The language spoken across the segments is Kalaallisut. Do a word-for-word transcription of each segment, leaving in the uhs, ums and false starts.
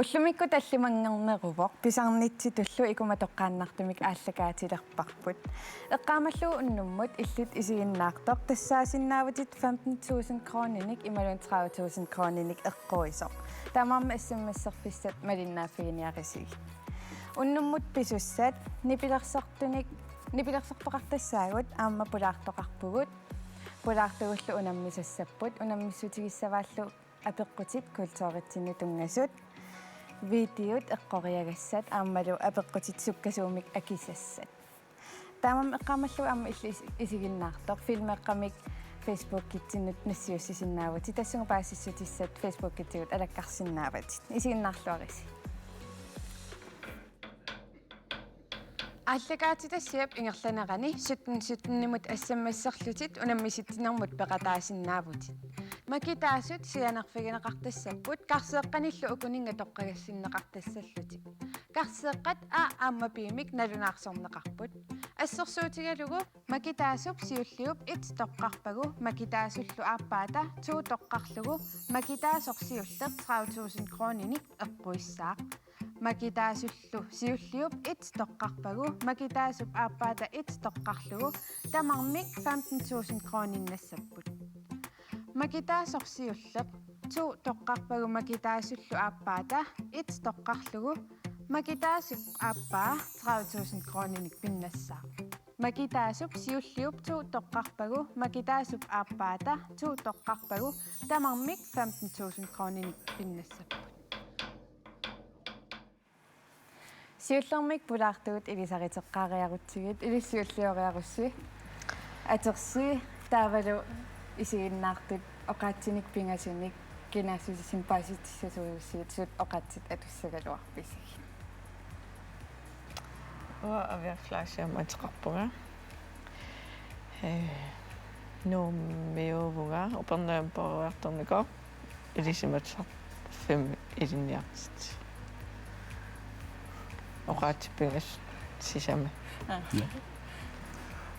Ullumikkut tallimanngorneruvoq, pisarnitsitullu ikumatoqqaannartumik aallakaatilerparput. Eqqaamallugu unnummut illit isiginnaartoq tassaassinnaavutit femten tusind kroninik imaluunniit tredive tusind kroninik eqquisoq. Taamaammat S M S-erfissat malinnaaffiginiarisigit. Unnummut pisussat nipilersortunik, nipilersortoqartassaagut aamma pulaartoqarpugut. Pulaartugullu unammisassapput, unammissutigissavaallu apeqqutit kulturitsinnut tunngasut, videot eqqoriagassat aammalu apeqqutit sukkasuumik akisassat. Taamaammat eqqaamallugu aamma illit is-, isiginnaartoq, filmeeqqamik Facebookitsinnut nassiussisinnaavutit, tassunga paasissutissat Facebookitsigut alakkarsinnaavatit. Isiginnaarluarisi. Aallakaatitassiap ingerlanerani sytten sytten-imut S M S-erlutit unammisitsinermut peqataasinnaavutit. Makitaasut sianerfigineqartassapput, karseeqqanillu ukuninnga toqqagassinneqartassallutik. Karseeqqat A aamma B-mik nalunaarsorneqarput. Assersuutigalugu makitaasup siulliup et toqqarpagu makitaasullu aappaata to toqqarlugu makitaasoq siulleq tredive tusind kroninik eqquissaaq. Makitaasullu siulliup et toqqarpagu makitaasup aappaata et toqqarlugu tamarmik femten tusind kroninnassaapput. Makitaasoq siulleq to toqqarpagu makitaasullu aappaata et toqqarlugu makitaasup aappaa tredive tusind kroninik pinnassaaq. Makitaasup siulliup to toqqarpagu makitaasup aappaata to toqqarpagu tamarmik femten tusind kroninik pinnassapput. Siullermik pulaartugut ilisariteqqaariarutsigit, ilissi ullioriarussi. Atersi taavalu isiginnaartut oqaatsinik pingasunik kinaassusissinnut paasissutissasuugussiuk, suut oqaatsit atussagaluarpisigit? Uanga Avia Fleischermik ateqarpunga. Ee, Nuummiuvunga, Upernavimmi peroriartornikuuvoq, ilisimasarfimmi ilinniartitsisut. Oqaatsip pingasut sisamat. Aa. Ja.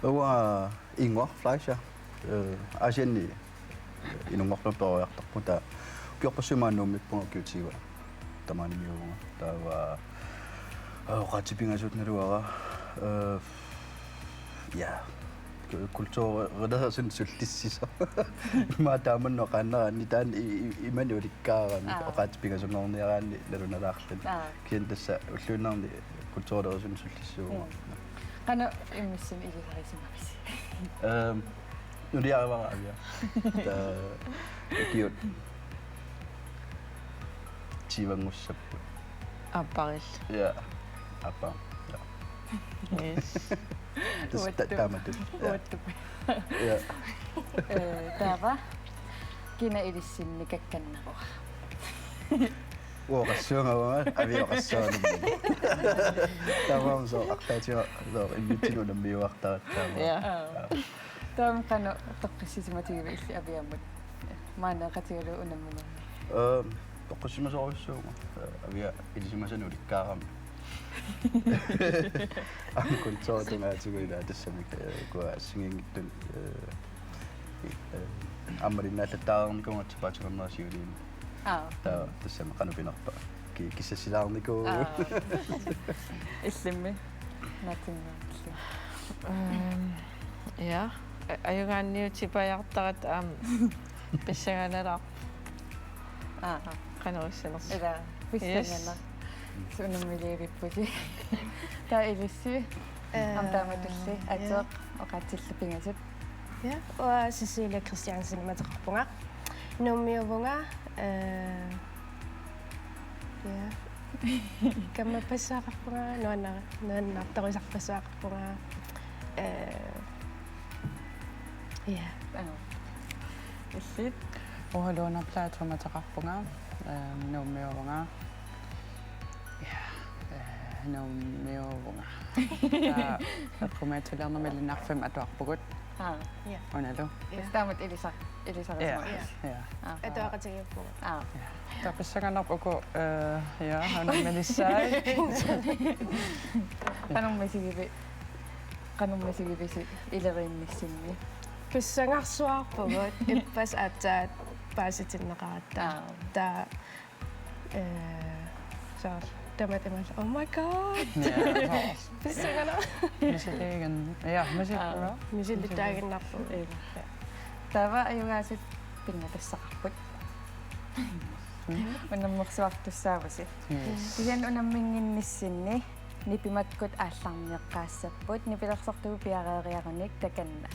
Uanga Ingvar Fleischer, eh, Aasianni inunngorlugu peroriartorpunga, taava ukiorpassuit maani Nuummiippunga, ukiut tyve tamaaniinnarpunga. Taava, eh, oqaatsip pingasut naluara, eh, ja, ku-, kulturilersuni sullissisoq. Immaqa taamani oqaannaraanni taanna i-, i-, imannak ulikkaarami. Aa. Oqaatsip pingasunngorniaraanni nalunalaarluni. Aa. Kisianni tassa ulluinnarni kulturilersuni sullissisuuvunga. Mm. Qanoq immissinnut ilisarisimarisi? Ehm, nuliarivara Avia. Taava ukiut tyvenngussaapput. Aapparillu. Ja. Aappaa. Ja. Yes. Tassa ta-, uattut. Taamatut. Ja. Uattut. Ja. Eh, taava kina ilissinni kakkannerua? Uanga oqassuunga, uanga Avia oqassuunga. Taamaammat soorlu arlaatigut soorlu immitsinnut unammiuartaratta taama. Ja. Aa. Taava qanoq toqqissisimatigivit illit Aviamut maaneeqatigalugu unamminerni? Ehm, toqqissisimasorujussuuvunga. Eh, Avia ilisimasanik ulikkaarami. Aamma kulturitungaatigut ilaa tassami, eh, ukua assigiinngitsut, eh, i-, eh, aamma malinnaallattaarnikuuvunga sapaatip akunnera siuliini. Aa. Taava tassami qanoq pinerpa. Ki-, kissassilaarnikuuvugut. Aa. Illimmi? Naatsunnguartillugu. Ehm, ja. A-, ajugaanniutipajaartaratta aamma pissanganalaarpoq. Aa. Qanoq issinersoq. Ilaa, pissangana. Yes. Suunummiliivippusi. Taava ilissi. Eh, aamma taamatulli. Ja. Ateq, oqaatsillu pingasut. Ja, uanga Cecilia Christiansenimik ateqarpunga. Nuummiuvunga, eh, ja. Kammappassuaqarpunga, nuanna-, nuannaartorusarpassuaqarpunga. Eh, ja. Aa. Illit? Uanga Luna Plathimik ateqarpunga, eh, Nuummiuvunga. Ja, eh, Nuummiuvunga. Taava eqqumiitsuliornermi Malinnaarfimmi atuarpugut. Aa. Ja. Unalu. Ja. Tassa taamatut ilisar-, ilisarisimavusi. Ja. Ja. Aa. Atuaqatigiippugut. Aa. Ja. Taava pissanganarpoq uku, eh, ja, unamminissaat. Qanoq misigivi-, qanoq misigivisi ileriinnissinni? Pissangarsuarpugut, ippassaq aatsaat paasitinneqaratta. Aa. Taava, eh, Soorlu tamatuma, oh my god. Ja. Pissanganaq. Misiliigan. Ja, misiliigan. Misilittaaginnarpoq. Taava ajugaasut pinngatassaqarput. Unammersuartussaavusi. Kisianni unamminnginnissinni nipimakkut aallarniaqqaassapput, nipilersortugut piareeriarunik takanna.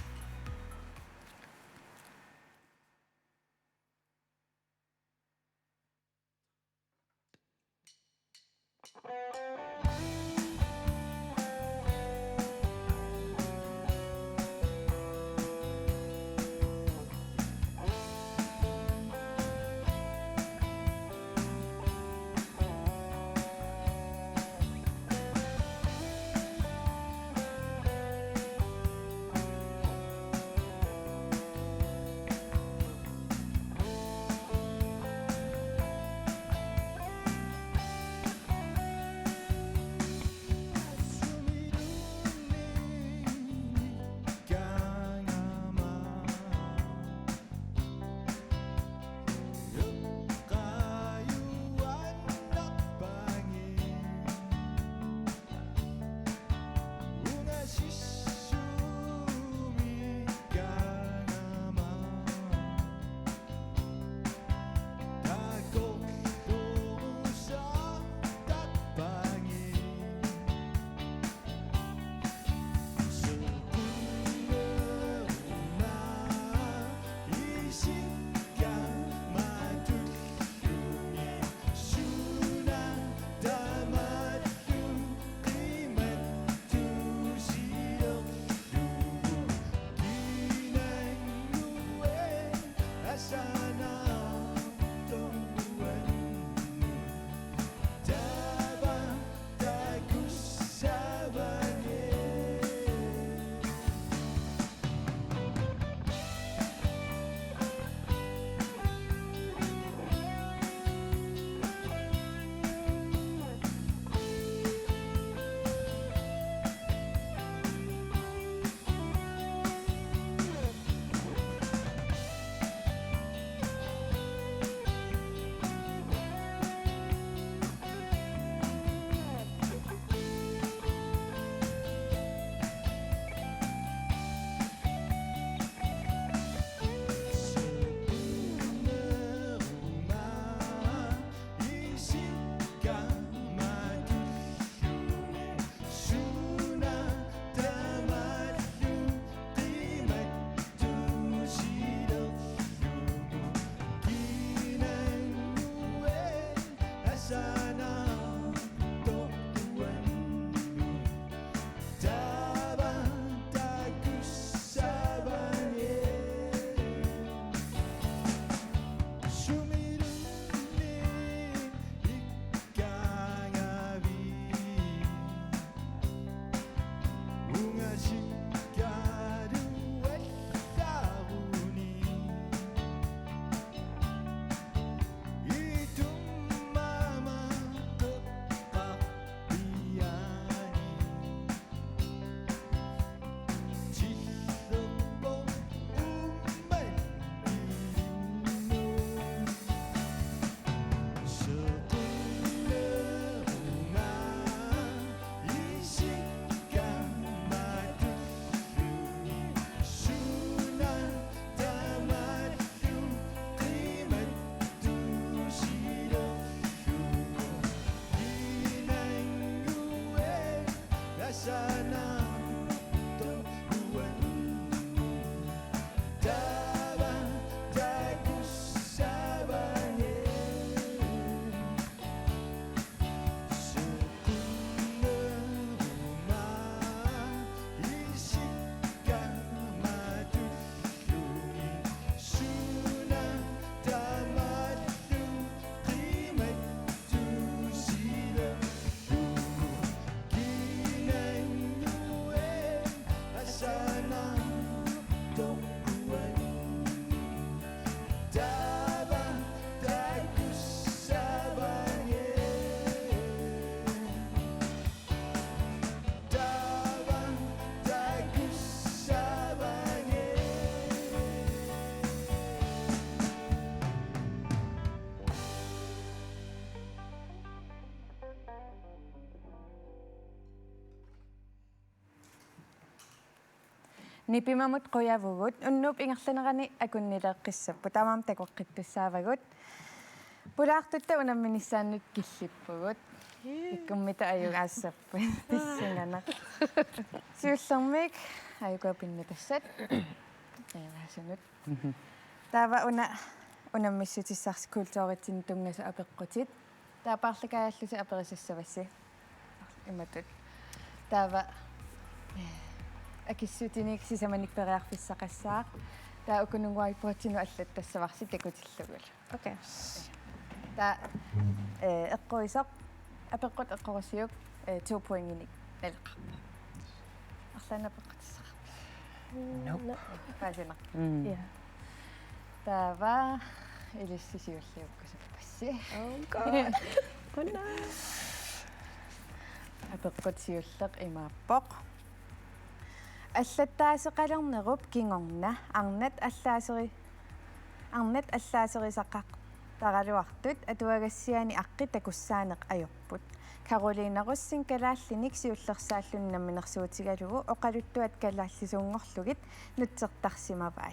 Nipimamut qujavugut, unnuup ingerlanerani akunnileeqqissapput, taamaammat takoqqittussaavagut. Pulaartutta unamminissaannut killippugut. Ikkummita ajugaassapput. Pissanganaq. Siullermik aajukua pinnutassat. Ajugaasunut. Mhm. Taava una unammissutissarsi kulturitsinnut tunngasut apeqqutit. Taava paarlakaajallusi aperisassavassi. Imatut. Taava, eh, akissutinik sisamanik periarfissaqassaaq. Taava ukununnga whiteboardinut allattassavarsi takutillugulu. Okay. Taava, eh, eqquisoq, apeqqut eqqurusiuk, eh, to pointinik naleqarpoq. Arlaannik apeqqutissaqarpa? Nope. Paasinarpoq. Mm. Ja. Taava ilissi siulliukkusuppassi. Oh God. Oh no. Apeqqut siulleq imaappoq: Allattaaseqalernerup kingorna arnat allaaseri-, arnat allaaserisaqartaraluartut atuagassiaani aqqi takussaaneq ajorput. Karoliina Rosing kalaallinik siullersaalluni namminersuutigalugu oqaluttuat kalaallisuunngorlugit nutsertarsimavai.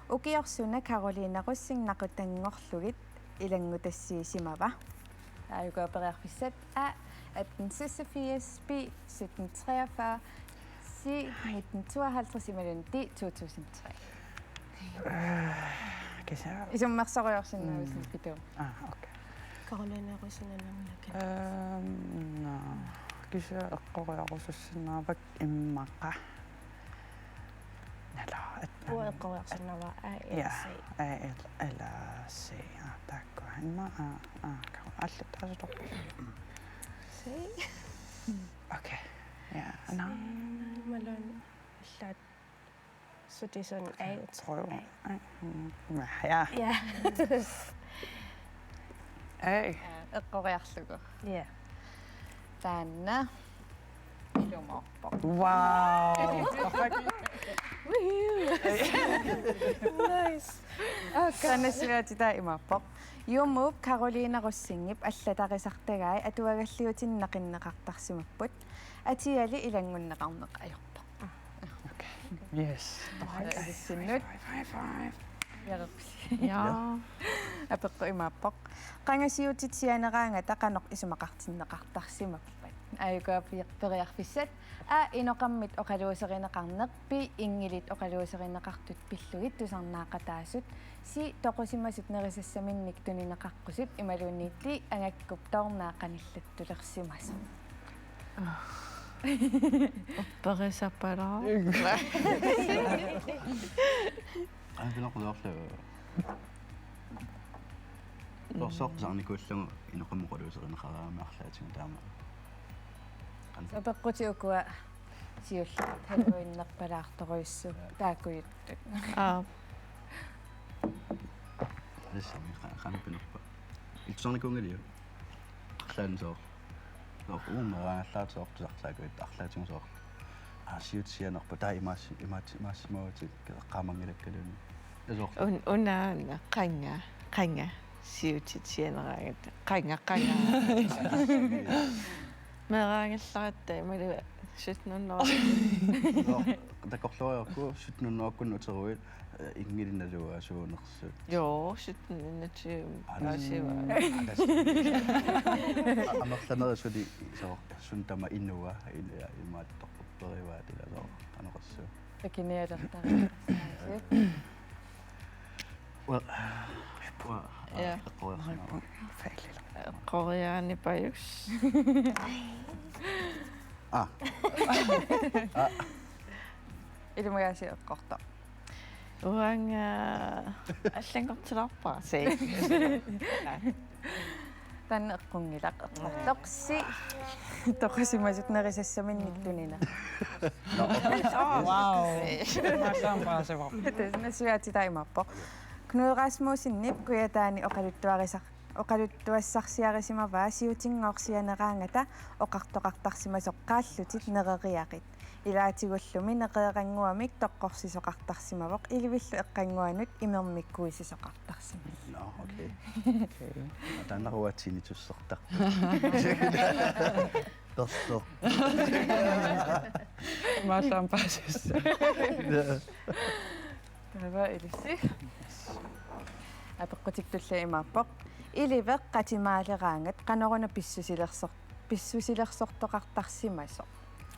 Ukioq suna Karoliina Rosing naqutanngorlugit ilanngutassiisimava? Aajukua periarfissat: A atten seksogfirs, B sytten treogfyrre, C nitten tooghalvtreds, imaluunniit D to tusind tre. Øh, kan jeg... Isummersorujorsinnaavusi, mm, pituum. Ah, okay. Karoliina Rosing nammineq. Øhm, nå. Kisianni eqqoriarusussinnaavara immaqa. Nala, at-, uanga eqqoriarsinnaavara A L C. Ja, A L, A L C. Ja, taakku. Immaqa, aa, aa, ka-, allattaaseqarpoq. C. Okay. Ja, nå. Imaluunniit allaat Sutisun A. Prøve. A. Mm, ja. Ja. A. Ja, eqqoriarlugu. Ja. Taanna ilumoorpoq. Wow. Woohoo. Nice. Taanna siuaatitaa imaappoq: Juumuup Karoliina Rosingip allatarisartagai atuagalliutini naqinneqartarsimapput. Atiali ilanngunneqarneq ajorpoq. Okay. Yes. Hej, ilissinnut. High five, high five. Jarepsi. Ja. Apeqqut imaappoq: Qanga siutit sianeraangata qanoq isumaqartinneqartarsimappat? Aajukua pi-, periarfissat: A, inoqarmit oqaluuserineqarneq, B, inngilit oqaluuserineqartut pillugit tusarnaaqataasut, C, toqusimasut nerisassaminnik tunineqaqqusut, imaluunniit D, angakkup toornaa qanillattulersimasoq. Upperisarpara. Qanillattulerlu. Torsorpasarnikuullagu inoqarmut oqaluuserineqaraangama arlaatigut taama. Qan- Apeqqutit ukua siulleq Halloweenerpalaartorujussuupput taakkujuttut. Aa. Tassa qa-, qanoq pinerpa. Iltusarnikuunngiliuk? Arlaannik soorlu. Soorlu uuma meeraagallaat soorlu tusartaakuit arlaatigut soorlu. Aa, siutit sianerput taava imaassi-, imaat-, imaassimavutit eqqaamanngilakkaluunniit. Ja soorlu. Un-, unaana qanga, qanga. Siutit sianeraangata. Qanga, qanga. Meeraagallaratta imaluunniit sytten hundrede. Nå, takorlooriarukku sytten hundrede-kkut uteruit, eh, inngilit nalugaasuunersut. Jo, sytten hundrede-kkut. Aa, tassa. Paasiva. Aa, tassa. Amerlanerit suli soorlu suut tamaasa inua, ila imaattoq upperivaat ila soorlu qanoq oqassuunga. Takunialertariaqassaasi. Well, well, ja, eqqoriarsinnaavara. Eqqoriaanipajusi. Aa. Aa. Ilimagaasi eqqortoq. Uanga allanngortilaarpara, si. Taanna eqqunngilaq, eqqortoq, C. Toqusimasut nerisassaminnik tunineq. Nå. Wow. Taanna siuaatitaa imaappoq: Knud Rasmussenip Kujataani oqaluttuarisar-, oqaluttuassarsiarisimavaa siutinngooq sianeraangata oqartoqartarsimasoq: Qaallutit nereriarit. Ilaatigullumi nereerannguamik toqqorsisoqartarsimavoq, ilivillu eqqannguanut imermik kuisisoqartarsimallugu. Nå, okay. Okay. Taanna uatsinnittussertarpoq. Torsoq. Imaallaat paasissut. Taava ilissi. Apeqqutit tulliat imaappoq: Iliveq qatimaaleraangat qanoruna pissusilersor-, pissusilersortoqartarsimasoq?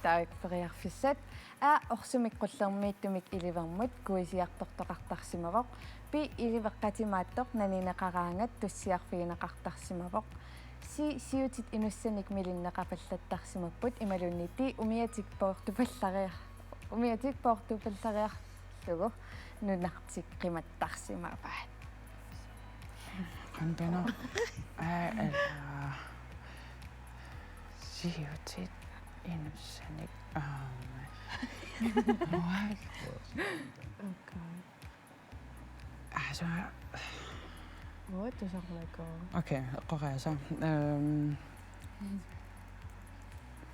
Taava periarfissat: A, orsumik qullermiittumik ilivermut kuisiartortoqartarsimavoq. B, iliveq qatimaattoq nanineqaraangat tussiarfigineqartarsimavoq. C, siutit inussanik milinneqapallattarsimapput imaluunniit D, umiatik poortupallariar-, umiatik poortupallariarlugu nunartik qimattarsimavaat. Qanpina. Aa, aa. Siutit inussanik. Aa. What? Okay. Aa, så. What, du sagde mig godt. Okay, eqqoriasaanga. Øhm.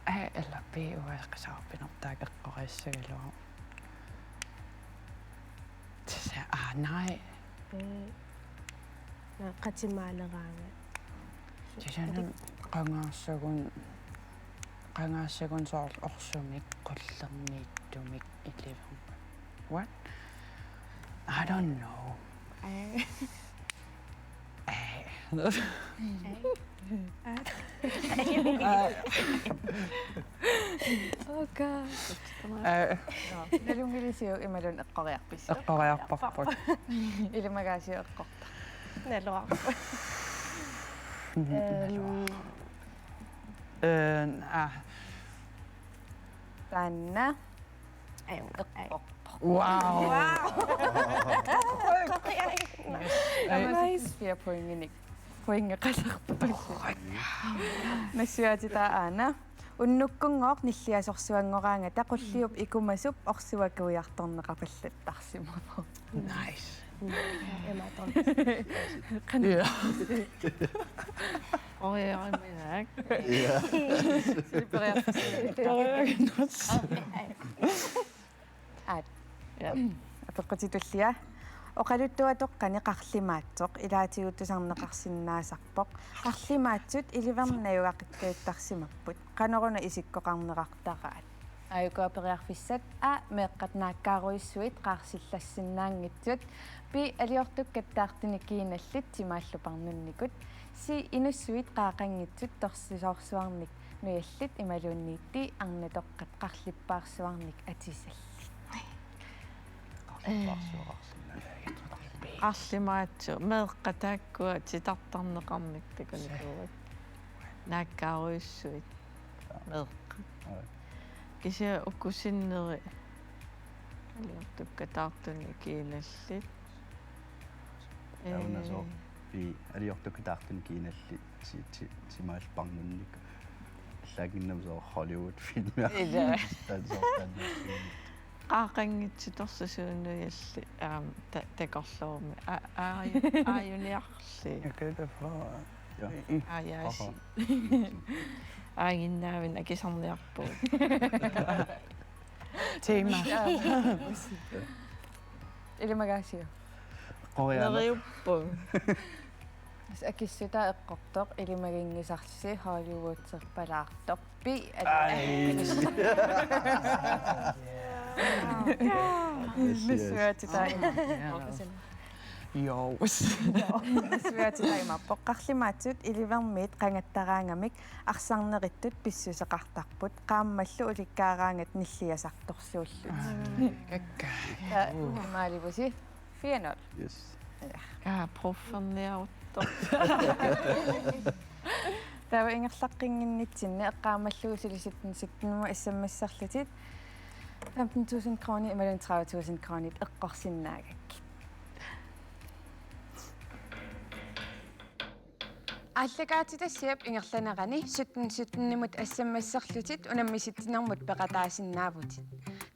Aa, eller B, uanga eqqisaarpinartaaq eqqoriassagaluaruma. Tassa, aa, nej. Ee, naa, qatimaaleraangat. Tassa qangaassagun, qangaassagun soorlu orsumik qullermiittumik ilivermut. What? I don't know. Ee. Ee. Ee. Ee. Oh God. Ee. Nalunngilisiuk imaluunniit eqqoriarpisiuk? Eqqoriarparput. Ilimagaasiuk eqqortoq? Naluarput. Mhm, ehm, naluarput. Ee, aa. Taanna. Eqqorpoq. Wow. Wow. Nice. Fire pointinik. Pointeqasarput. Nassuiaatitaa aana. Unnukkunngooq nilliasorsuanngoraangata qulliup ikumasup orsuaq kuiartorneqapallattarsimavoq. Nice. Imaattoq. Qanoq. Ja. Oj, oj, men tak. Ja. Aat. Ja. Apeqqutit tulliat. Oqaluttuatoqqani qarlimaatsoq ilaatigut tusarneqarsinnaasarpoq. Qarlimaatsut iliverneq najugaqakkajuttarsimapput. Qanoruna isikkoqarnerartaraat? Aajuku periarfissat: A, meeqqat naakkaarujussuit qaarsillassinnaanngitsut. B, aliortukkat taartunik kiinallit timaalluparnunnikut. C, inussuit qaaqanngitsut torsisoorsuarnik nujallit imaluunniit D, arnatoqqat qarlippaarsuarnik atisallit. Qarlimaatsut, meeqqat taakkua titartarneqarnikut takunikuuakka. Naakkaarujussuit meeqqat. Aa. Kisianni uku sinneri aliortukkat taartunik kiinallit. Taava una sooq, ee, B, aliortukkat taartunik kiinallit ti-, ti-, timaalluparnunnikut. Allaanngimmat sooq Hollywood-filmi. Ilaa. Taanna sooq taanna. Qaaqanngitsut torsisuut nujallit, aam, ta-, takorloorami. A-, aaju-, aajuniarli. Okay, det er for... Ja. Aajaasi. Aha. Aaginnaavinnaq akisarniarpugut. Tema. Ilimagaasiuk? Qoriana. Neriuppunga. Akissutaa eqqortoq ilimaginngisarsi Hollywood-erpalaartoq. B, ai. Yes, yes. Nassuiaatitaa ima. Jo. Nassuiaatitaa imaappoq: Qarlimaatsut ilivermiit qangattaraangamik arsarnerittut pissuseqartarput, qaammallu ulikkaaraangat nilliasartorsuullutik. Kakka. Taa, maalivusi? Fire nul. Yes. Ja. Kaa, prufferniaruttoq. Taava ingerlaqqinnginnitsinni eqqaamallugu suli sytten sytten-imut S M S-erlutit femten tusind kroner imaluunniit tredive tusind kroner eqqorsinnaagakkit. Aallakaatitassiap ingerlanerani sytten sytten-imut S M S-erlutit unammisitsinermut peqataasinnaavutit.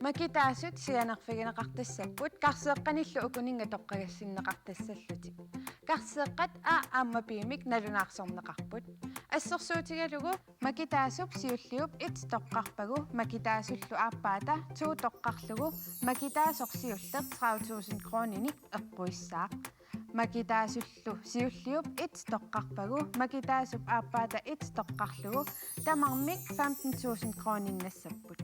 Makitaasut sianerfigineqartassapput, karseeqqanillu ukuninnga toqqagassinneqartassallutik. Karseeqqat A aamma B-mik nalunaarsorneqarput. Assersuutigalugu makitaasup siulliup et toqqarpagu makitaasullu aappaata to toqqarlugu makitaasoq siulleq tredive tusind kroninik eqquissaaq. Makitaasullu siulliup et toqqarpagu makitaasup aappaata et toqqarlugu tamarmik femten tusind kroninngissavagut.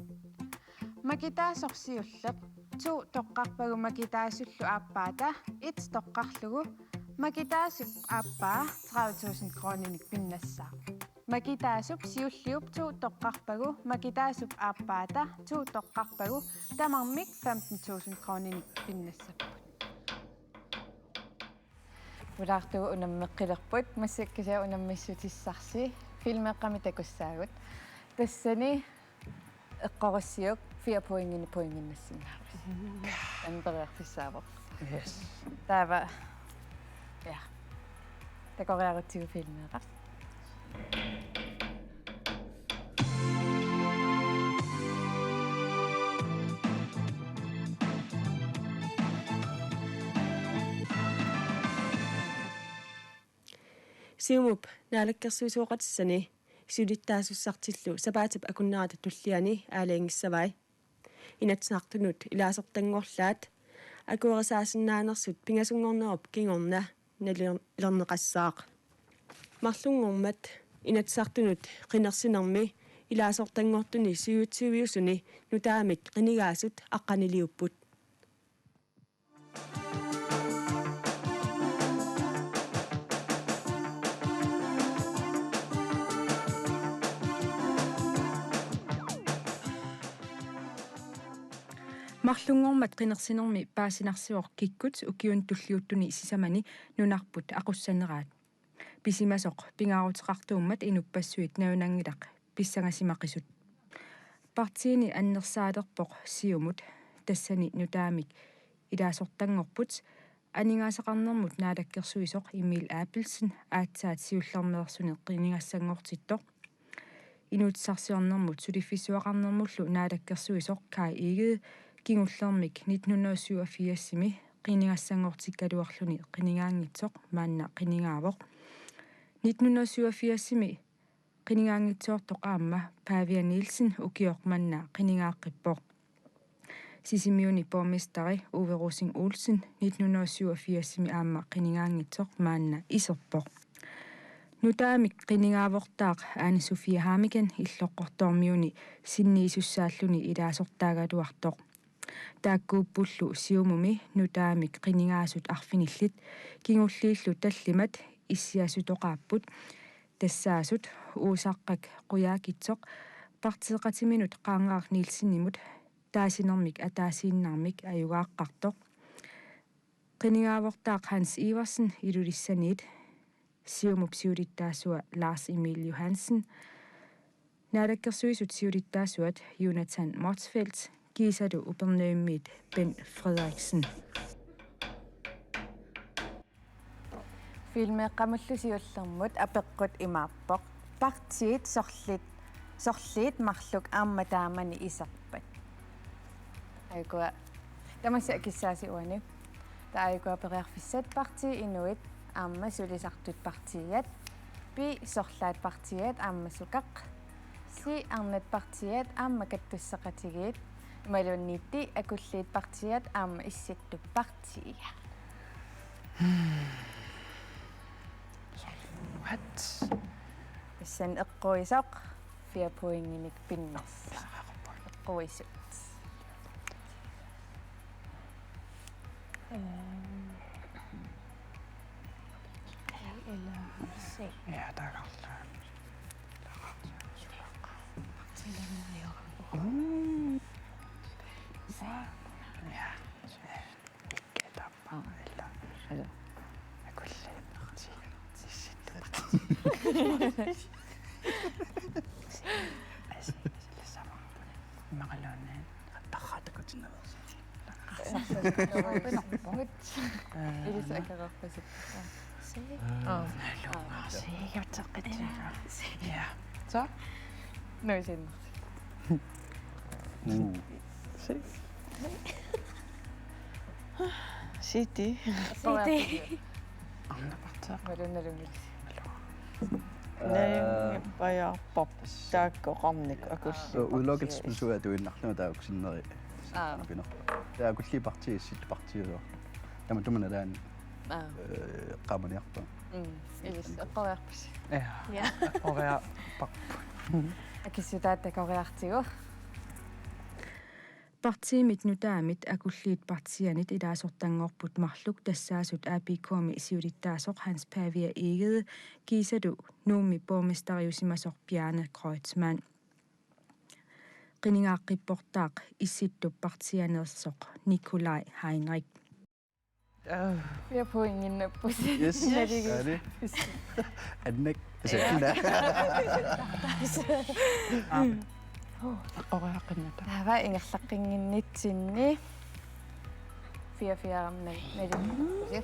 Makitaasoq siulleq to toqqarpagu makitaasullu aappaata et toqqarlugu makitaasup aappaa tredive tusind kroninik pinnassaaq. Makitaasup siulliup to toqqarpagu makitaasup aappaata to toqqarpagu tamarmik femten tusind kroninik pinnassapput. Pulaartugut unammeqqilerput, massakkut kisianni unammissutissarsi, filmeeqqamik takussaagut. Tassani eqqorissuk fire pointinik pointinnassinnaavoq. Taanna periarfissaavoq. Yes. Taava, ja. Takoriarutsigu filmeeqarpoq. Siumup naalakkersuisooqatissani siulittaasussartillu sapaatip akunnerata tulliani aalajangissavai. Inatsisartunut ilaasortanngorlaat akuerisaasinnaanersut pingasunngornerup kingorna nalilerneqassaaq. Marlunngormat Inatsisartunut qinersinermi ilaasortanngortuni syvogtyviusuni nutaamik qinigaasut aqqaniliupput. Marlunngormat qinersinermi paasinarsivoq kikkut ukiuni tulliuttuni sisamani nunarput aqussaneraat. Pisimasoq pingaaruteqartuummat inuppassuit nalunaanngilaq pissangasimaqisut. Partiini annersaalerpoq Siumut, tassani nutaamik ilaasortanngorput, aningaasaqarnermut naalakkersuisoq Emil Abelsen aatsaat siullermeersuni qinigassanngortittoq. Inuussutissarsiornermut suliffissuaqarnermullu naalakkersuisoq Kai Egede kingullermik nitten hundrede syvogfirsimi qinigassanngortikkaluarluni qinigaanngitsoq maanna qinigaavoq. Nitten hundrede syvogfirsimi qinigaanngitsoortoq aamma Pavia Nielsen ukioq manna qinigaaqqippoq. Sisimiuni borgmesteri Ove Rosing Olsen nitten hundrede syvogfirsimi aamma qinigaanngitsoq maanna iserpoq. Nutaamik qinigaavortaaq Ane Sofie Hammeken Illoqqortoormiuni sinniisussaalluni ilaasortaagaluartoq. Taakkuuppullu Siumumi nutaamik qinigaasut arfinillit kingulliillu tallimat issiasutoqaapput. Tassaasut Uusaqqak Qujaukitsoq partiiqatiminut Qaarngaaq Nielsenimut taasinermik ataasiinnarmik ajugaaqqartoq. Qinigaavortaaq Hans Iversen Ilulissaniit, Siumup siulittaasua Lars Emil Johansen, Naalakkersuisut siulittaasuat Jonathan Motzfeldt kiisalu Upernavimmiit Bent Frederiksen. Filmeeqqamullu siullermut apeqqut imaappoq: Partiit sorliit, sorliit marluk aamma taamani iserpat? Aajukua, tamassi akissaasi uani. Taava aajukua periarfissat: Partii Inuit aamma Sulisartut Partiiat, P sorlaat partiiat aamma sukaq, S arnat partiiat aamma kattussaqatigiit, imaluunniit T akulliit partiiat aamma Issittut Partii. What? Tassani eqquisoq fire pointinik pinnersaaq. Eqquisut. Øhm. A eller C. Ja, der er godt. Mm. Ja. Ikke der bare eller. Altså. Jeg kunne lide. Imaluunniit. Qattaqqaatakutinnaveersi. Ilissi akeqarpasippoq. Aa. Nalungaarsiigateqqitsiga. Ja. Så? Nuisiinnarsi. Mm. Si. Siti. Siti. Arnat partiit. Malunnerunngilasi. Naappajaarpap taakkoqarnik akulli. Uloqit spisuat tuinnarlugu taakku sinneri. Aa. Taakku akulli partiit Issittut Partiit. Tamatuma nalaani. Aa. Eh, qamaniarpa. Mm. Ilissi eqqoriarpasi. Ja. Ja. Eqqoriarpap. Akissutaat takoriartigu. Partiimit nutaamit akulliit partiianit ilaasortanngorput marluk tassaasut A P K-mi siulittaasoq Hans Pavia Egede kiisalu Nuummi borgmesteriusimasoq Bjarne Kreutzmann. Qinigaaqqipportaaq Issittup partiianeersoq Nikolaj Heinrich. Fire pointinnappusi. Yes. Naligi. Aa, det. Annak. Aap. Eqqoriaqqinnata. Taava ingerlaqqinnginnitsinni. Fire fire nal-, naligi.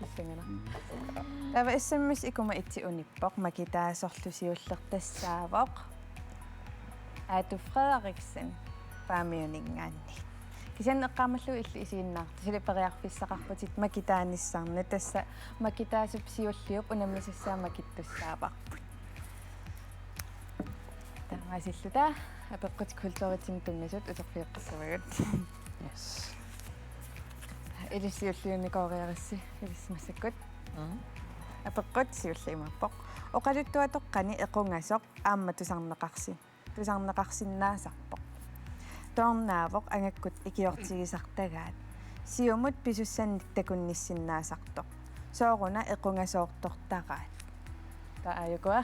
Sissanngilaq. Taava S M S ikuma itsi unippoq makitaasorlu siulleq tassaavoq Aatu Frederiksen Paamiuninngaanniit. Kisianni eqqaamallugu illit isiginnaartut, suli periarfissaqarputit makitaanissannut, tassa makitaasup siulliup unammisassaa makittussaavarput. Taamaasilluta apeqqutit kulturitsinni tunngasut uterfigeqqissavagut. Yes. Ilissi siulliunnikooriaritsi, ilissi massakkut. Mm. Apeqqut siulleq imaappoq: Oqaluttuatoq qanoq equngasoq aamma tusarneqarsi-, tusarneqarsinnaasarpoq? Toornaavoq angakkut ikiortigisartagaat. Siumut pisussannik takunnissinnaasartoq. Sooruna equngasoortortaraat? Taava aajukua: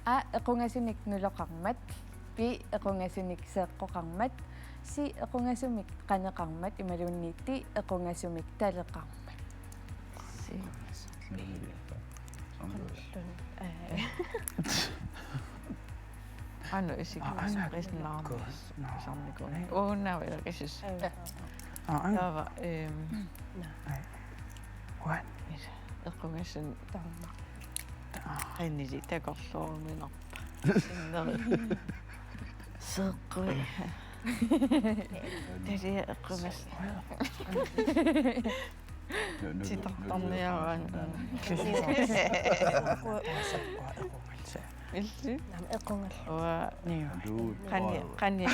A, equngasunik nuloqarmat. B, equngasunik seeqqoqarmat. C, equngasumik qaneqarmat. Imaluunniit D, equngasumik taleqarmat. C. Ee. Anu isik. Aa, anu. Qisinnaarmi. Kusarnikuuvoq. Uunnaava ilakisas. Aa, anu. Taava, ehm, What? Equngasun taama. Aa. Qinili takorluuruminarpa. Sinneri. Seeqqui. Talia equngas. Titartarniaraan. Equngalsa. Illi? Naam, equngal. Uaa. Niu. Qani, qani.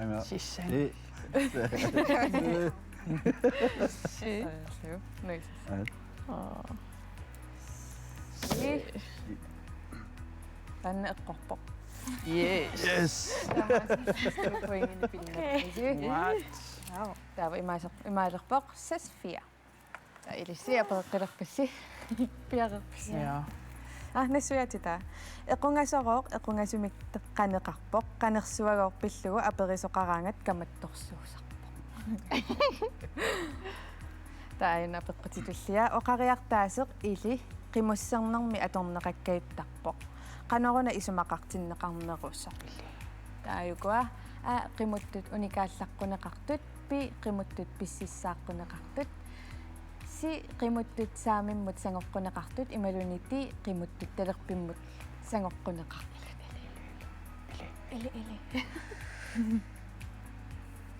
Aima. Sissan. Ee. Si. Nice. Aa. Si. Taanna eqqorpoq. Yes. Yes. Pointinik pinnaarpisi. What? Wow. Taava imaasaq-, imaalerpoq seks fire. Taava ilissi apereqqilerpassi. Piareerpassi. Ja. Aa, nassuiaatitaa. Equngasorooq equngasumik qaneqarpoq. Qanersuagooq pillugu aperisoqaraangat kamattorsuusarpoq. Taava aajuna apeqqutit tullia: Oqariartaaseq ili qimussernermi atorneqakkajuttarpoq. Qanoruna isumaqartinneqarnerusoq? Taava aajukua: A, qimuttut unikaallaqqunneqartut. B, qimuttut pississaaqquneqartut. C, qimuttut saamimmut sangoqquneqartut, imaluunniit D, qimuttut talerpimmut sangoqquneqartut. Ili. Ili, ili.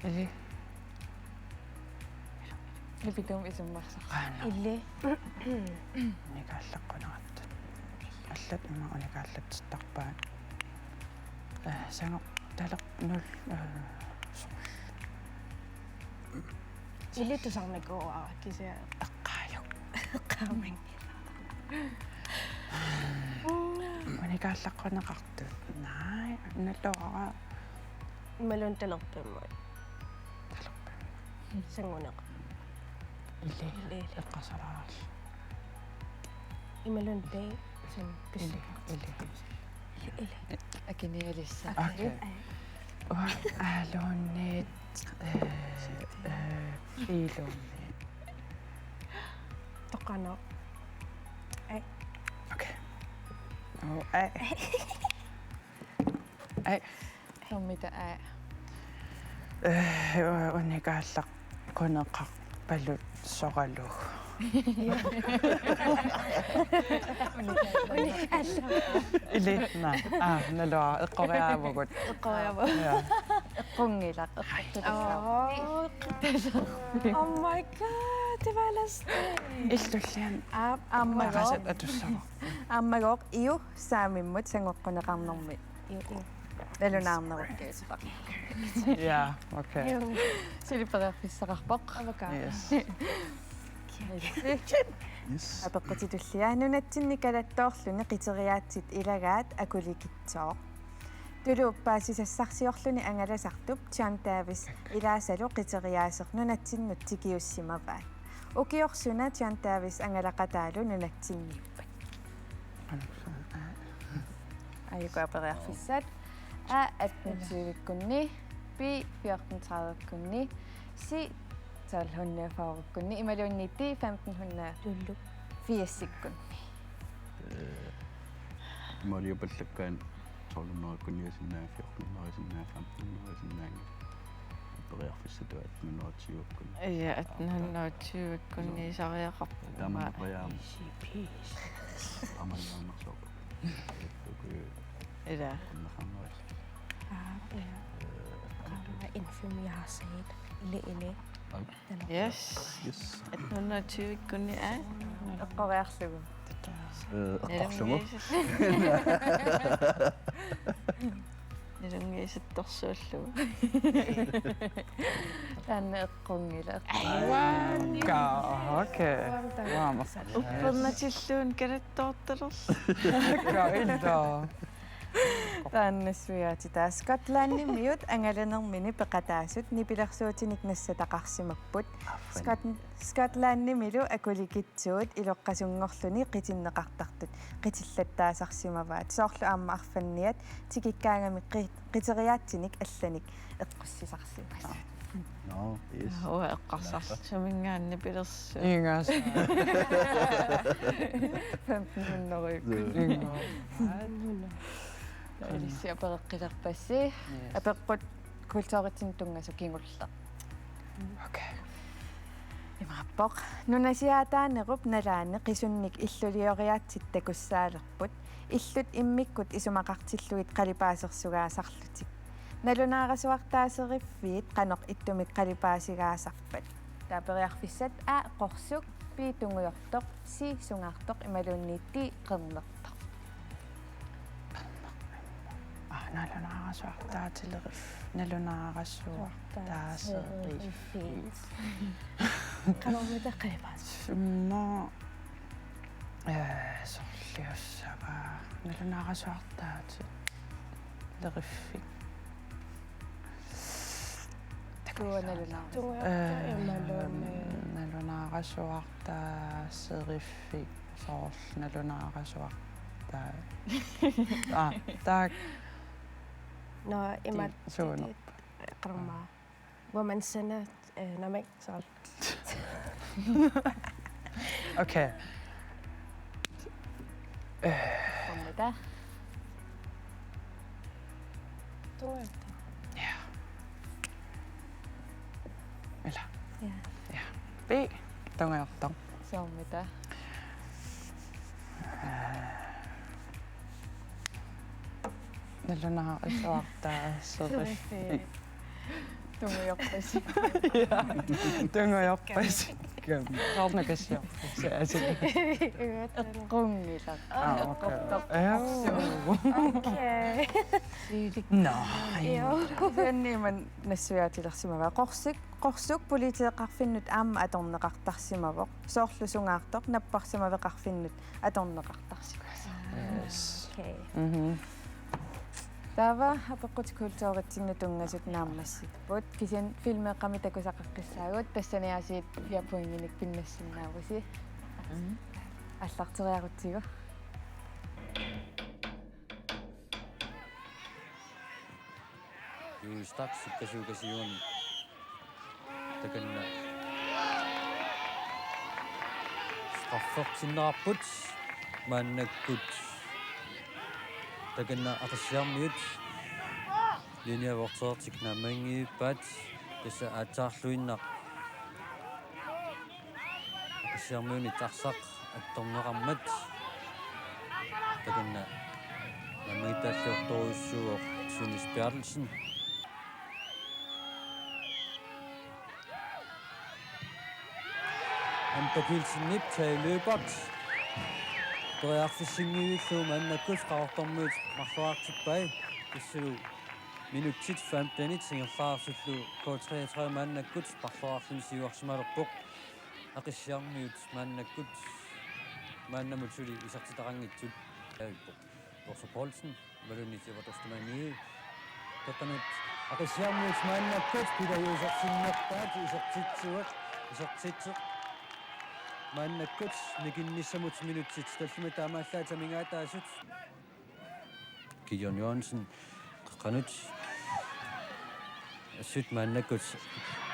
Ili. Ipituum isummersoq. Qaana. Ili. Unikaallaqqunneqartut. Allat ima unikaallatsittarpaat. Ee, sangoq talerp nul, ee, soorlu. Ili tusarnikuuara kisianni. Eqqaajuk. Eqqaamanngilara. Unikaallaqqunneqartut. Naaj, naluara. Imaluunniit talerpimmut. Talerpimmut. Sanguneq. Ili. Ili. Eqqarsalaarluni. Imaluunniit sanguneq. Ili. Ili. Ili. Akinialissaa. Okay. Aaluunniit, ee, ee, iluunniit. Toqqaannaq. Ai. Okay. Oh, ai. Ai. Summita ai. Ee, unikaallaqqunneqarpalut soralu. Unikaallu. Ili, naa. Aa, naluara, eqqoriaavugut. Eqqoriaavugut. Ja. Eqqunngilaq, eqqortulissaagut. Oh. Oh my God, det var lustigt. Illullian. Aap, aammagooq. Maqasat atussavara. Aammagooq iu saamimmut sangoqquneqarnermi. Iu, iu. Nalunaarnerukkajuttoq. Ja, okay. Iu. Suli periarfissaqarpoq. Avaka. Yes. Yes. Apeqqutit tullia: Nunatsinni kalattoorluni qiteriaatsit ilagaat akulikitsooq. Tuluup paasisassarsiorluni angalasartup John Davis ilaasalu qiteriaaseq nunatsinnut tikiussimavaat. Ukioq suna John Davis angalaqataalu nunatsinniippat? Aajuku aperiarfissat: A atten tyve-kkunni, B fjorten tredive-kkunni, C tolv hundrede fyrre-kkunni imaluunniit D femten hundrede firs-ikkunni. Øh, måliupallakkaat tolv hundrede-kkunni sinna, fjorten hundrede sinna, femten hundrede sinna. Periarfissat atten hundrede tyve-kkunni. Ja, atten hundrede tyve-kkunni sariaqarpoq. Tamanna periarfissat. Easy peasy. Tamanna periarfissat. Ila. Aa, ja. Qaava infimmi aasiit. Ili, ili. Yes. Yes. Atten hundrede tyve-kkunni, aa? Eqqoriarlugu. Øh, eqqorlugu. Nalunngis-, nalunngillugu. Taanna eqqunngilaq. Ka-, okay. Uanga. Uppernatilluunniit kalattoortalerlugu. Ka-, ila. Taanna nassuiaatitaa. Skotlandimiut angalanermini peqataasut nipilersuutinik nassataqarsimapput. Affan. Skot-, Skotlandimilu akulikitsuut iloqqasunngorluni qitinneqartartut qitillattaasarsimavaat. Soorlu aamma arfanniat tikikkaangamik qi-, qiteriaatsinik allanik eqqussisarsimasut. Nå, yes. Uanga eqqarsarsimingaanni pilersu. Ingaas. Femten hundrede. Ingaas. Ilissi apereqqilerpassi. Yes. Apeqqut kulturitsinnut tunngasoq kingulleq. Okay. Imaappoq. Nunasiaataanerup nalaani qisunnik illulioriaatsit takussaalerput. Illut immikkut isumaqartillugit qalipaasersugaasarlutik. Nalunaarasuartaaseriffiit qanoq ittumik qalipaasigaasarpat? Taava periarfissat: A qorsuk, B tungujortoq, C sungaartoq imaluunniit D qernertoq. Aa, nalunaarasuartaatilerif-, nalunaarasuartaaseriffik. Qanormita qalipaas? Imma, ee, sorliussavaa. Nalunaarasuartaatileriffik. Tuua nalunaarasuartaa-, ee, imaluunniit. Nalunaarasuartaaseriffik. Soorlu nalunaarasuartaa-, aa, taak. Nå, ima-, ti-, suuno. Ti-, qarma. Woman Center, eh, namik, soorlu. Okay. Qanormita? Tungujortoq. Ja. Ila. Ja. Ja. B, tungujortoq. Soormita? Nalunaarasuartaaseriffik. Tungujorpasik. Ja. Tungujorpasik. Soorlu kassiorpasik. Eqqunngilaq. Ah, okay. Eqqortoq. Ee. Okay. Siulik. Nå. Joo. Kisianni ima nassuiaatilersimavaa. Qorsuk, qorsuk politeeqarfinnut aamma atorneqartarsimavoq. Soorlu sungaartoq napparsimaveqarfinnut atorneqartarsimasoq. Yes. Okay. Mhm. Taava apeqqutit kulturitsinnut tunngasut naammassipput. Kisianni filmeeqqami takusaqaqqissaagut, tassani aasiit fire pointinik pinnassinnaavusi. Mhm. Aallarteriarutsigu. Julius Stach sukkasuukasiuvoq. Takanna straffertinneqarput maannakkut. Takanna Aqissiarmiut linjevogtertik naammaginngilaat, tassa aatsaarluinnaq Aqissiarmiunit arsaq attorneqarmat. Takanna naammagittaalliortorujussuuvoq Sune Berthelsen. Anda Kielsenip Tage Løbert periarfissinngillugu maannakkut Qaqortormiut marloriartippai, tassalu minutsit femtenit ingerlaarsullu K treogtredive maannakkut marloriarluni siuarsimalerpoq. Aqissiarmiut maannakkut maannamut suli isertitaqanngitsut avippoq. Dorse Poulsen, imaluunniit Sivert Ostermann. Takanut Aqissiarmiut maannakkut pilajuusertinnerpaat isertitsivoq, isertitseq. Maannakkut nikinnissamut minutsit tallimat taamaallaat amigaataasut. Gideon Jørgensen, qeqqanut. Assut maannakkut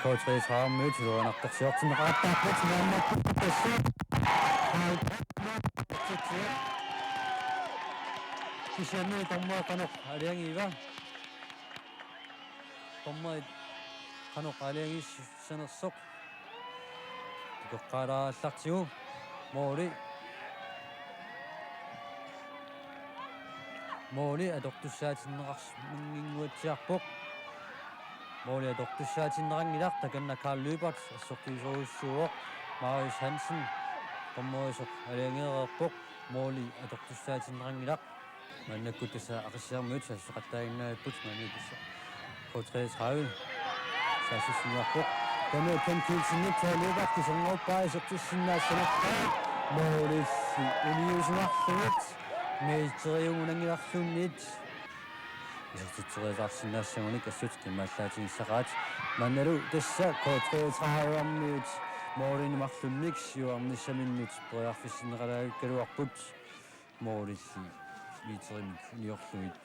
K treogtredive-miut siloranartorsiortinneqartarput maannakkut tassa. Kisianni dommeri qanoq aalajangiiva? Dommeri qanoq aalajangiissanersoq? Takoqqaalaallartigu. Måli. Måli atortussaatinneqarsimanngikkuatsiarpoq. Måli atortussaatinneqanngilaq, takanna Karl Lyberth assortuisorujussuuvoq. Marius Hansen dommerisoq aalajangereerpoq. Måli atortussaatinneqanngilaq. Maannakkut tassa Aqissiarmiut saassuseqattaaginnarput, maannakkut tassa K treogtredive saassussiniarpoq. Taanna Kent Kielsenip Karl Lyberth kiserngorpaa isertissinnaassanerpaa. Målilli uniusunarlugit meteriunngikkaluarluni. Isertitseriataarsinnaassaguni assut qimmallaatigissaqaat. Maannalu tassa K treogtredive-miut målinik marlunnik siuarnissaminnut periarfissinneqalaakkaluarput. Målilli meterimik uniorlugit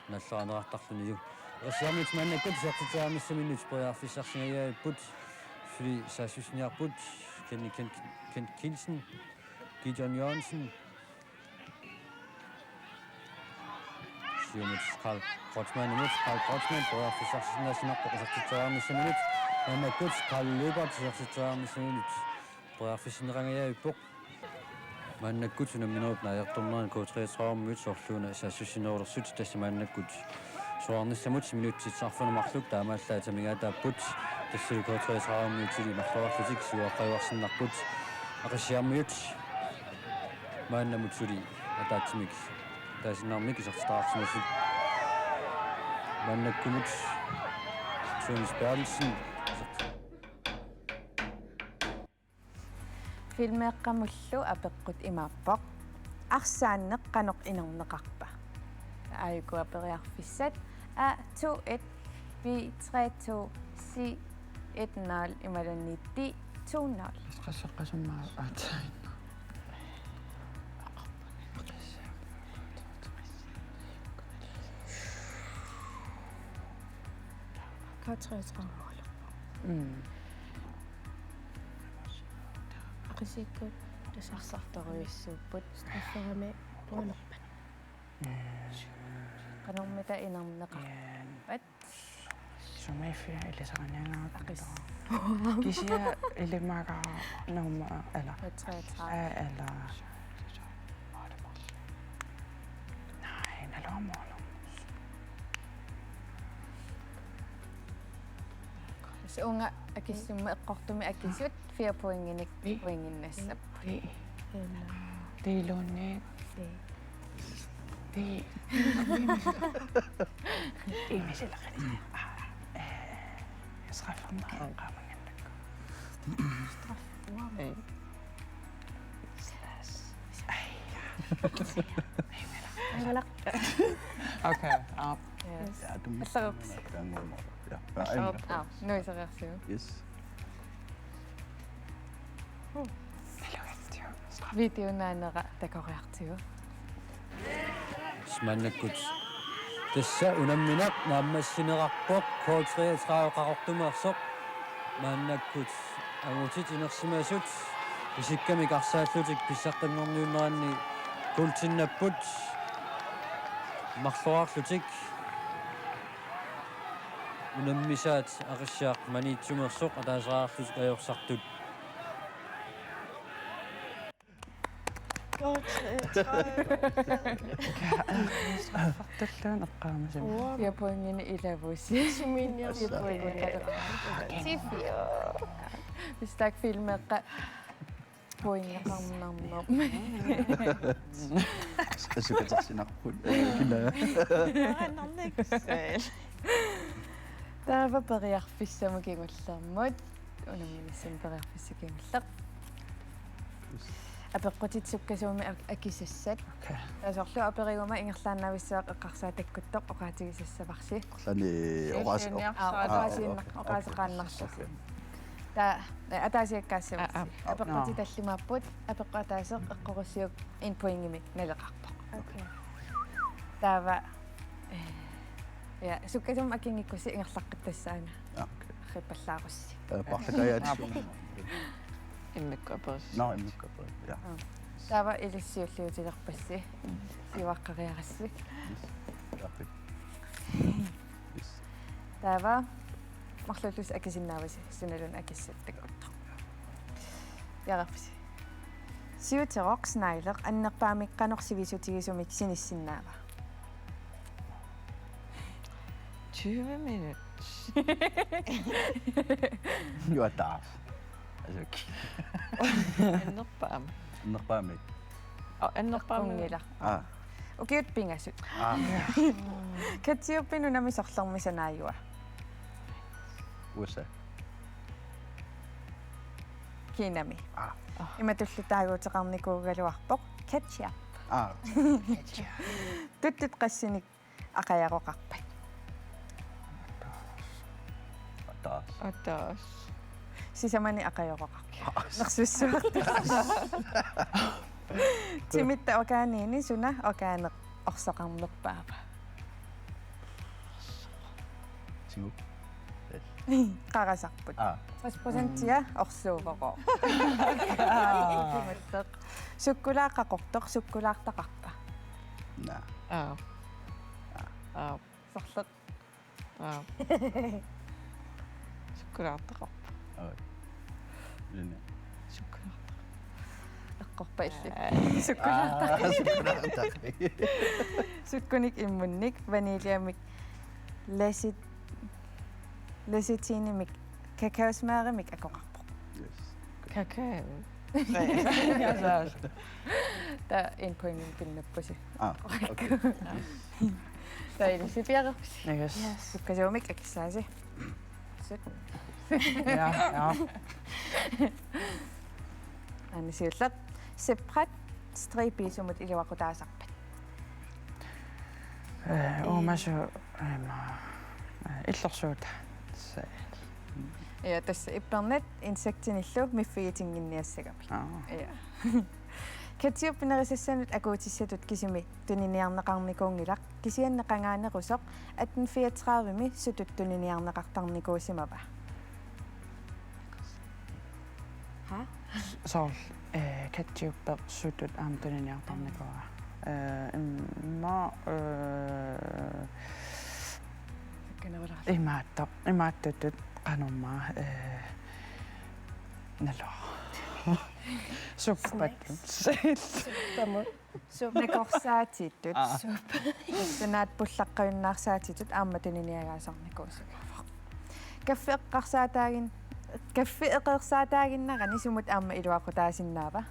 nalleraaneqartarlunilu. Aqissiarmiut maannakkut isertitseriarnissaminnut periarfissarsingajapput. Suli saassussiniarput Kent, Kent, Kent Kielsen, Gideon Jørgensen. Siumut Karl Kreutzmannimut, Karl Kreutzmann periarfissarsinnaasinnaasarpoq isertitseriarnissaminnut. Maannakkut Karl Lyberth isertitseriarnissaminnut periarfissinneqangajavippoq. Maannakkut unamminerup naajartornerani K treogtredive-miut soorluuna saassussinerulersut, tassa maannakkut siuarnissamut minutsit arfineq-marluk taamaallaat amigaataapput. Tassalu K treogtredive-miutili marloriarlutik siuaqqajuarsinnarput. Aqissiarmiut maannamut suli ataatsimik taasinnaasarmata isertitaqarsimasut. Maannakkumut Thomas Berthelsen. Filmeeqqamullu apeqqut imaappoq: Arsaanneq qanoq inerneqarpa? Aajuku periarfissat: A to et, B tre to, C et nul imaluunniit D to nul. Qasseqqasummaa aatsaat. K treogtredive-miut. Mm. Aqisikkut tassa arsartorujussuupput. Strafferami puunerpat. Mm. Qanormita inerneqarpat? Sumiiffia ilisariniagaat. Aqis. Kisianni ilimagaat nummer, eller? K treogtredive. Ja, eller. Nej, naluara målum. Tassa uunga akissummi eqqortumik akisut fire pointinik pointinnassapput. Det er Lunde. Det er Emil Sellerin. Straffermi qaamannginnakku. Straffermi. Slash. Ai, ja. Ai, ja. Okay, op. Yes. Ja, du må... Allarups. Ja. Op. Op. Nu er I så reaktion. Yes. Videonaanera takoriartigu. Maannakkut tassa unammineq naammassineqarpoq K treogtredive Qaqortumeersoq. Maannakkut angutit inersimasut isikkamik arsaallutik pissartanngorniunneranni kuultinnapput. Marloriarlutik unammisaat Aqissiaq Maniitsumeersoq ataasiarlutik ajorsartut. Tulluun eqqaamasumik. Fire pointinik ilavusi. Sumiinniarneq. Fire pointinik. Ti fire. Hvis der ikke filmer, pointeqarnarmat. Asukatersinarput. Kina. Aannarniksel. Taava periarfissamut kingullermut. Unamminissamut periarfissaq kingulleq. apeqqutit sukkasuumik ak-, akisassat. Okay. Tassa soorlu aperiguma ingerlaannavissavara eqqarsaatakkuttoq oqaatigisassavarsi. Arlani oqaas-, Siulliunniarsaat. Aa, oqaasiinnar-, oqaaseqaannarlusi. Okay. Taava, eh, ataasiakkaassavarsi. Aa, aa. Apeqqutit tallimaapput, apeqqut ataaseq eqqorissiuk en pointimik naleqarpoq. Okay. Taava, eh, ja, sukkasuumik akinngikkussi ingerlaqqittassaanga. Ja. Arriippallaarussi. Eh, paarlakaajaat. Immikkut aperissi. Nå, immikkut aperissi. Ja. Taava ilissi siulliutilerpassi. Siuaqqariarassi. Yes. Taava marluullusi akisinnaavasi sunaluunniit akissat takkuttoq. Piareerpisi. Siuteroq snegleq annerpaamik qanoq sivisutigisumik sinissinnaava? Tyve minut. Juataa. Altså, annerpaam. Annerpaamik. Aa, annerpaamik. Qunngila. Aa. Ukiut pingasut. Aa. Katjuuppit unami sorlermi sanaajua? U S A. Kiinami. Aa. Imatullu taaguuteqarnikuugaluarpoq. Ketchup. Aa. Tuttut qassinik aqajaroqarpat? Ataas. Ataas. Sisamanik aqajaroqarpat. Ataas. Nersussuartut. Timitta orgaaniini suna orgaaneq orsoqarnerpaava? Siu. Qarasarput. Aa. Tres procentia orsuuvoq. Sukkulaat qaqortoq sukkulaartaqarpa? Naa. Aa. Aa. Sorleq. Aa. Sukkulaartaqarpa? Aa. Linja. Sukkulaartaqarpa? Eqqorpa illit? Aa. Sukkulaartaqarpa? Aa, sukkulaartaqarpa? Sukkunik immunnik vaniljemik lacit-, lecitinimik kakaosmerimik akoqarpoq. Yes. Kakao. Taava en pointimik pinnappusi. Aa, okay. Taava ilissi piareerpisi. Yes. Sukkasuumik akissaasi. Sut. Ja, ja. Aana siulleq. Zebrat stribi sumut iluaqutaasarpat? Eh, uumasoq, ima, eh, illorsuutaa. Se-, Ja, tassa ippernat insektinillu miffigitinnginniassagamik. Aa. Ja. Katjuuppit nerisassanut akuutissatut kisimi tuniniarneqarnikuunngilaq, kisianni qangaanerusoq atten fireogtredivemi sutut tuniniarneqartarnikuusimava? Ha? Soorlu, eh, katjuuppeq sutut aamma tuniniartarnikuuara. Eh, imma, eh, Kanavara. Imaattoq, imaattutut qanormaa, eh, nalua. Suppat. Suppa. Nakorsaatittut. Aa. Sanaat pullaqqajunnaarsaatittut aamma tuniniagaasarnikuusimavoq. Kaffi eqqarsaataagin-, kaffi eqqarsaataaginnarani sumut aamma iluaqutaasinnaava?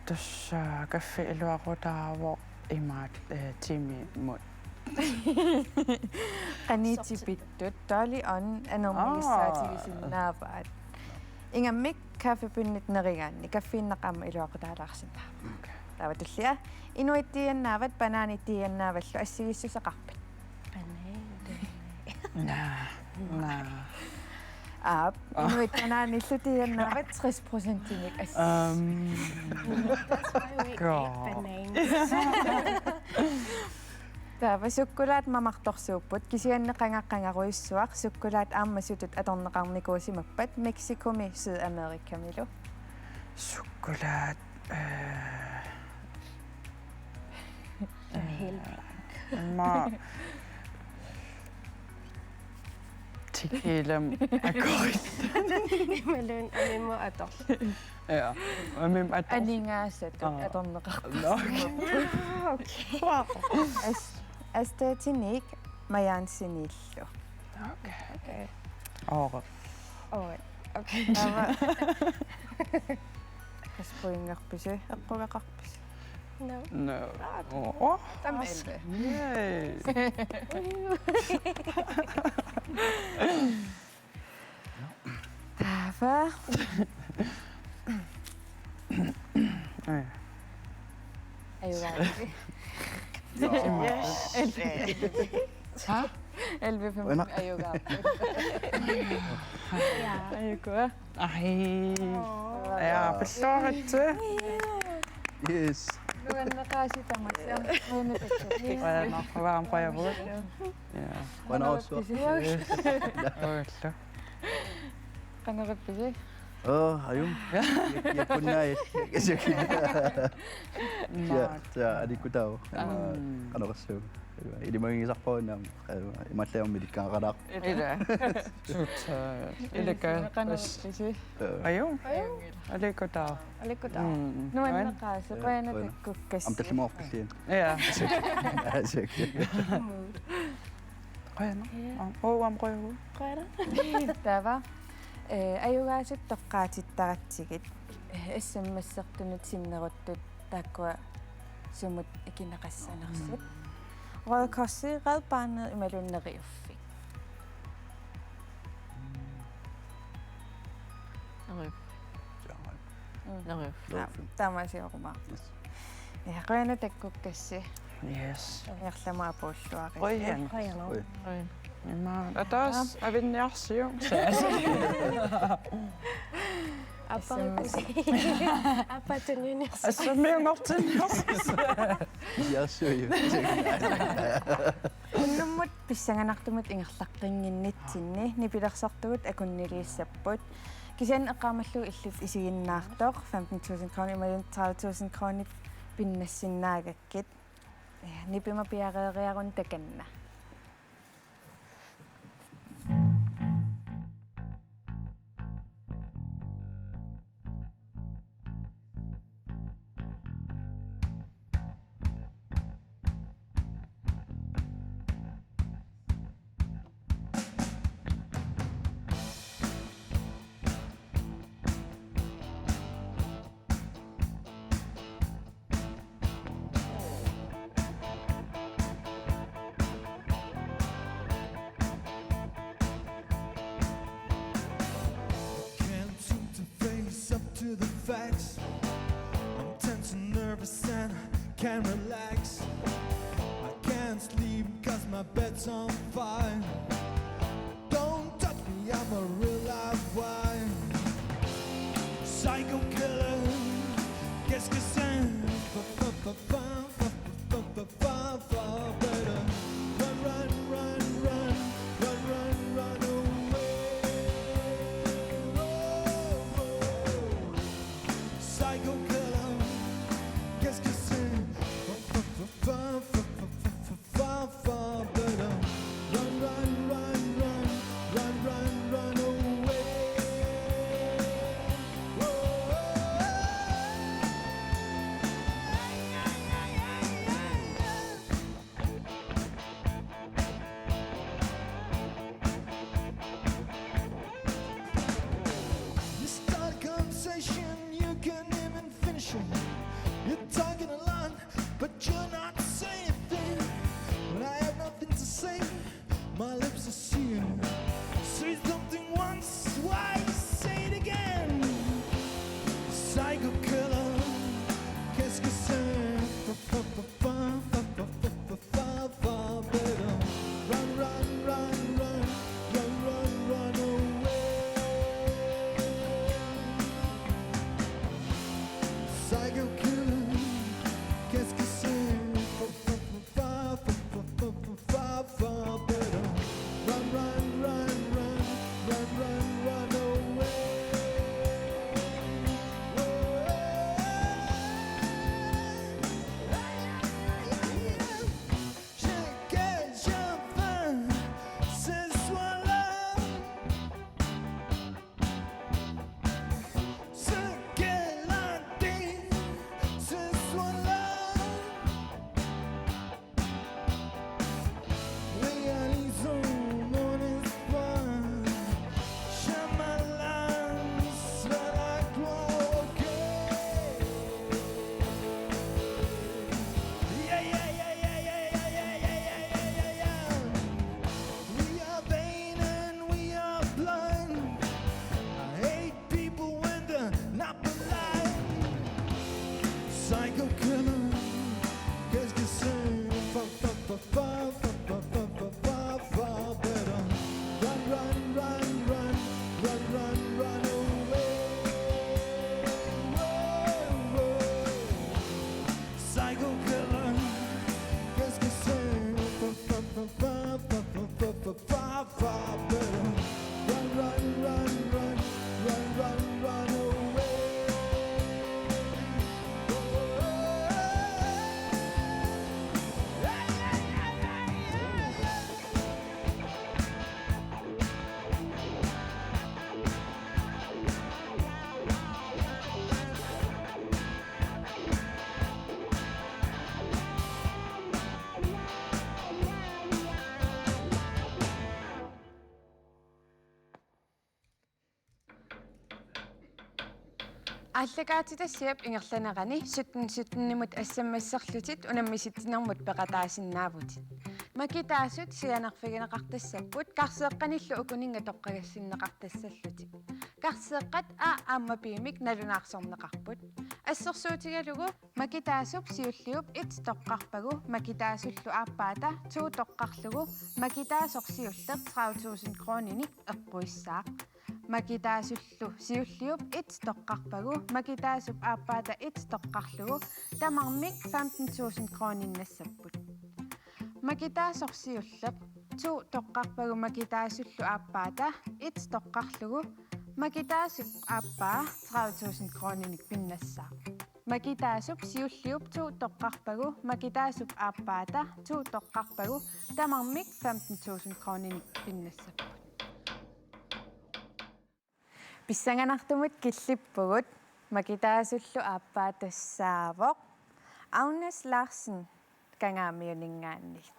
Tassa kaffi iluaqutaavoq imaat, eh, timimut. Qaniitipittut, Dolly On anernigissaatigisinnaavaat. Aa. Ingammik kaffepinnit nerigaanni kaffiinnaq aamma iluaqutaalaarsinnaavoq. Okay. Taava tullia. Inuit D N A-vat, banaanit D N A-vallu assigiissuseqarpit? Banan. Naa. Naa. Aap, aa, inuit banaanillu D N A-vat tres procentimik assi-. Øhm. That's why we eat bananas. Taava sukkulaat mamartorsuupput, kisianni qanga-, qangarujussuaq sukkulaat aamma sutut atorneqarnikuusimappat Mexicomi Sydamericamilu? Sukkulaat, eh, en hel pakke. Ima tequilam akorit. Imaluunniit amimut atorlugu. Ja, amimut atorlugu. Aningaasatut, aa, atorneqartarsimapput. Nå, okay. Aa, okay. Wow. As-, Astatinik majaansinillu. Okay. Okay. Over. Over. Okay. Taava. Qassit pointeqarpisi, eqqugaqarpisi? No. No. Aa, oh, oh. Taama elleve. Yay. Taava. Ajugaavit. Yes. Ha? Elleve femten. Uinak. Ajugaavit. Ajugaavit. Ai. Aa. Ja, pilluaritsi. Yes. Nuanneqaasi tamassi. Aamma nuanneqaasi. Qujanaq, uanga qujavugut. Ja. Qujanaq. Yes. Qujanaq. Qanorpiaq? Aa, ajunngilaq. Iakkunnaai. Ja, ja, aliikkutaavoq. Mm. Qanorsuaq. Ilimaginngisarpara una. Imaallaat ilikkaaqalaaq. Ila. Sut, eh, ilikka-. Qanorpiaq? Ajunngilaq. Aliikkutaavoq. Aliikkutaavoq. Mm. Nuanneqaasi, qujanaq. Qujanaq takkukkassiuk. Aamma tallimat orpilliit. Ja. Asik. Qujanaq. Ja. Aa, uanga qujavugut. Qujanaq. Taava, eh, ajugaasut toqqaatittaratsigit, eh, S M S-ertunut sinneruttut taakkua sumut ikineqassanersut. Mm. Røde Korsi, Red Barnet imaluunniit Neriuffik. Neriuffik. Ja. Mm. Neriuffik. Ja, taamaasioruma. Yes. Ja, qujanaq takkukkassi. Yes. Ingerlamut apuulluaritsi. Qujan. Qujan. Qujan. Ima, ataaseq avinniarsiuk. Appa. S M S. Appa tunniunniarsiuk. Assammiunngortinniarsiuk. Iarsuiu. Unnummut pissanganartumut ingerlaqqinnginnitsinni nipilersortugut akunniliissapput. Kisianni eqqaamallugu illit isiginnaartoq femten tusind kroner imaluunniit tredive tusind kroner pinnassinnaagakkit. Ja, nipimik piareeriaruk takanna. Can't seem to face up to the facts. I'm tense and nervous and I can't relax. I can't sleep 'cause my bed's on fire. Don't touch me, I'm a real live wire. Psycho killer, qu'est-ce que c'est? Fa, fa, fa, fa, fa, fa, fa, fa, fa, better run, run, run, run, run, run, run away. Oh, oh. Psycho killer, qu'est-ce que c'est? Fa, fa, fa, fa, fa, fa, fa, fa, fa, better run, run, run, run, run, run, run away. Oh, oh, oh, oh. Aallakaatitassiap ingerlanerani sytten sytten-imut S M S-erlutit unammisitsinermut peqataasinnaavutit. Makitaasut sianerfigineqartassapput karseeqqanillu ukuninnga toqqagassinneqartassallutik. Karseeqqat A aamma B-mik nalunaarsorneqarput. Assersuutigalugu Makitaasup siulliup et toqqarpagu makitaasullu aappaata to toqqarlugu makitaasoq siulleq tredive tusind kroninik eqquissaaq. Makitaasullu siulliup et toqqarpagu makitaasup aappaata et toqqarlugu tamarmik femten tusind kroninnassapput. Makitaasoq siulleq to toqqarpagu makitaasullu aappaata et toqqarlugu makitaasup aappaa tredive tusind kroninik pinnassaaq. Makitaasup siulliup to toqqarpagu makitaasup aappaata to toqqarpagu tamarmik femten tusind kroninik pinnassapput. Pissanganartumut killippugut, makitaasullu aappaa tassaavoq Agnes Larsen Kangaamiuninngaanniit.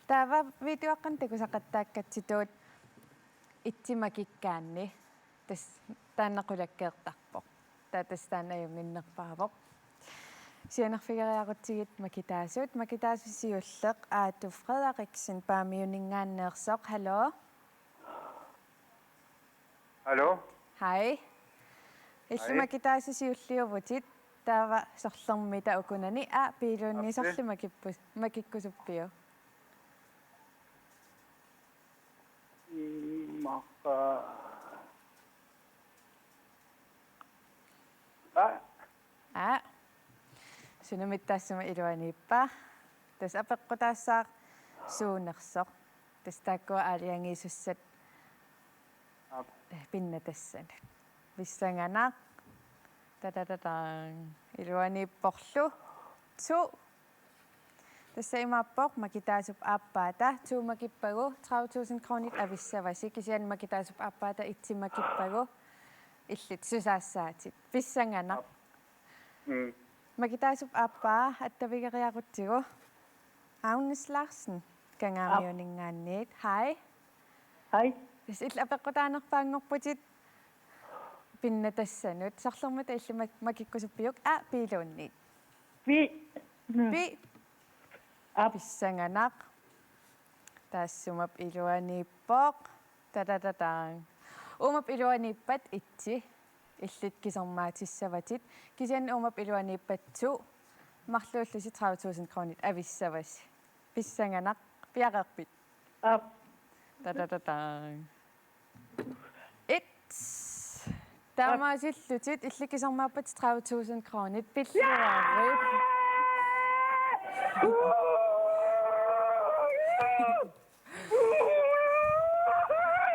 Taava videoaqqaneq takusaqattaakkatsitut itsi makikkaanni tassa taanna qulakkeertarpoq. Taava tassa taanna ajunnginnerpaavoq. Sianerfigeriarutsigit makitaasut, makitaasup siulleq Aatu Frederiksen Paamiuninngaanneersoq. Hallo? Hallo? Hej. Illit Hej. Makitaasut siulliuvutit, taava sorlermita ukunani A B-luunniit Aappi. Sorleq makippus-, makikkusuppiuk? Immaqa. A. Aa. Sunamita taassuma iluaniippa? Tassa apeqqutaassaaq suunersoq. Tassa taakkua aalajangiisussat Aap. Pinnatassanut. Pissanganaq. Tatatataang. Iluaniipporlu. To. Tassa imaappoq makitaasup aappaata to makippagu tredive tusind kronit avissavasi, kisianni makitaasup aappaata etsi makippagu illit susaassaatit. Pissanganaq. Aap. Mm. Makitaasup aappaa attavigeriarutsigu. Agnes Larsen, Kangaamiuninngaanniit. Hej. Hej. Tassa illit apeqqutaanerpaanngorputit pinnatassanut. Sorlermita illit mak-, makikkusuppiuk A B-luunniit? B. Mm. B. Aap. Pissanganaq. Taassumap iluaniippoq. Tatatataang. Uumap iluaniippat etsi illit kisermaatissavatit. Kisianni uumap iluaniippat to marluullusi tredive tusind kronit avissavasi. Pissanganaq. Piareerpit? Aap. Tatatataang. Et. Taamaasillutit illit kisermaappat tredive tusind kronit pilluarit.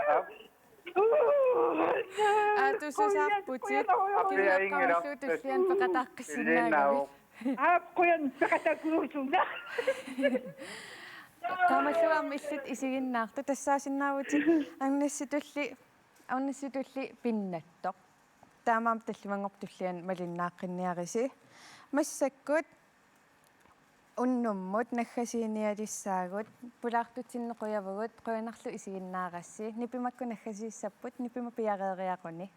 Aap. Aatu, susaarputit. Aap, killeqqamullu tulliani peqataaqqissinnaagavit? Aap, qujan peqatakuusunga. Qaamalluarmi illit isiginnaartut, tassaasinnaavutit Agnesitulli, Agnesitulli pinnattoq. Taamaammat tallimanngorpat tulliani malinnaaqqinniarisi. Massakkut unnummut naggasiinialissaagut, pulaartutsinni qujavugut, qujanarlu isiginnaarassi. Nipi makku naggasiissapput, nipimik piareeriaruni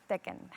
takanna.